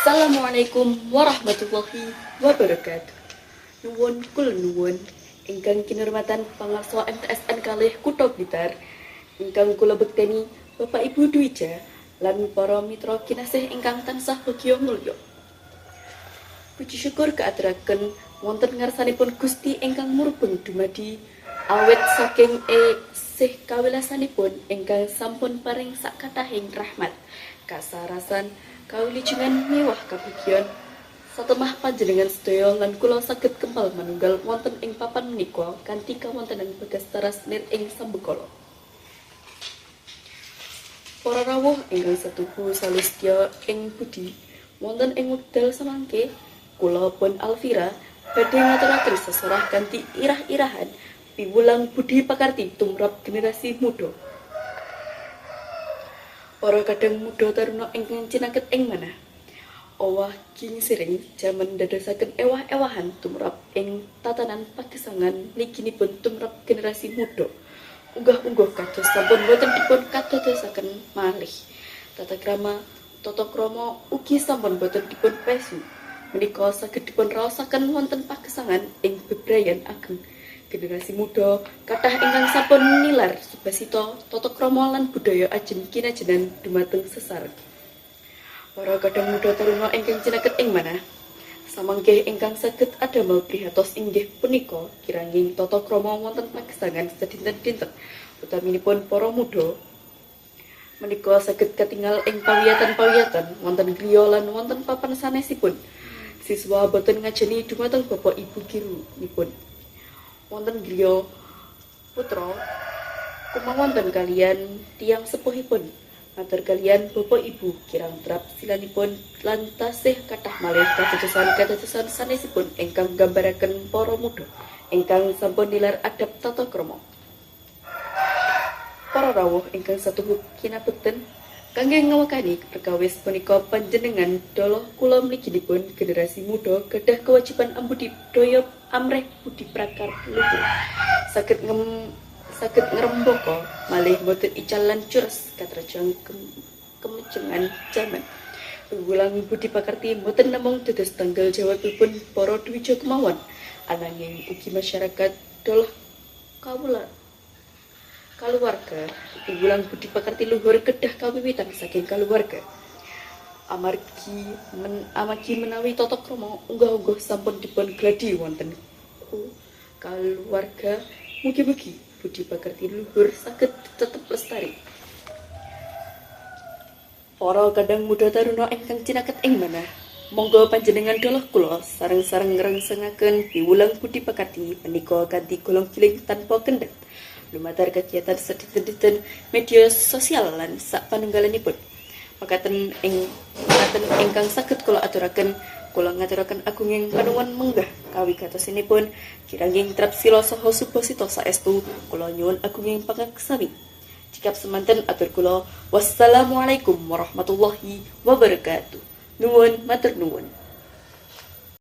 Assalamualaikum warahmatullahi wabarakatuh. Nuwun kula nuwun ingkang kinurmatan pangarsa MTsN 2 Kutha Blitar, ingkang kula bekteni Bapak Ibu Dwija lan para mitra kinasih ingkang tansah bagya mulya. Puji syukur kaaturaken wonten ngarsanipun Gusti ingkang murbeng dumadi awit saking esih kawilasanipun ingkang sampun paring sakathahing rahmat, kasarasan, kawilujengan miwah kabagyan satemah panjenengan sedaya lan kula saged kempal manunggal wonten ing papan menika kanthi kawontenan bagastaras nir ing sambekala. Para rawuh ingkang satuhu salistya ing budi, wonten ing wekdal samangke kula pun Alfira badhe ngaturaken sesorah kanthi irah-irahan piwulang budi pakarti tumrap generasi muda. Para kadang muda taruna ingkang cinaket ing manah, owah gingsiring jaman ndadosaken ewah-ewahan tumrap ing tatanan pagesangan mliginipun tumrap generasi muda. Unggah-ungguh kados sampun boten dipun kadadosaken malih. Tata krama, tata krama ugi sampun boten dipun pesu. Menika saged dipun raosaken wonten pagesangan ing bebrayan ageng. Generasi muda kathah ingkang sampun nilar subasita, tata krama lan budaya ajen kinajenan dumateng sesareng. Para kadang muda taruna ingkang cinaket ing manah, samangke ingkang saged adamel prihatos inggih punika kiranging tata krama wonten pagesangan sedinten-dinten, utaminipun para muda. Menika saged katingal ing pawiyatan-pawiyatan wonten griya lan wonten papan sanesipun. Siswa boten ngajeni dumateng bapak ibu girunipun. Wonten griya putra kumawonten kaliyan tiyang sepuhipun, matur kaliyan bapak ibu kirang trap silanipun lan tasih kathah malih kadadosan-kadadosan sanesipun ingkang nggambaraken para muda ingkang sampun nilar adab tata krama. Para rawuh ingkang satuhu kinabekten, kangge ngawekani perkawis punika panjenengan doloh kula mliginipun generasi muda gadah kewajiban ambudidaya amrih budi prakarti luhur. Saged ngrembaka malih boten ical lan cures katrejang kemejengan jaman. Piwulang budi pakarti boten namung dados tanggal jawabipun para dwija kemawon, ananging ugi masyarakat doloh kawula kaluwarga. Piwulang budi pakarti luhur kedah kawiwitan saking kaluwarga. Amargi menawi tata krama unggah-ungguh sampun dipun gladi wonten kaluwarga, mugi-mugi budi pakarti luhur saged tetep lestari. Para kadang muda taruna ingkang cinaket ing manah, monggo panjenengan doloh kula sareng-sareng ngrengsengaken piwulang budi pakarti menika kanthi golong giling tanpa kendhat lumantar kegiatan sedinten-dinten, media sosial lan sak panunggalanipun. Makaten ingkang saged kula aturaken, kula ngaturaken agunging panuwun menggah kawigatosanipun. Kiranging trapsila saha subasita saestu, kula nyuwun agunging pangaksami. Cekap semanten atur kula, wassalamualaikum warahmatullahi wabarakatuh. Nuwun, matur nuwun.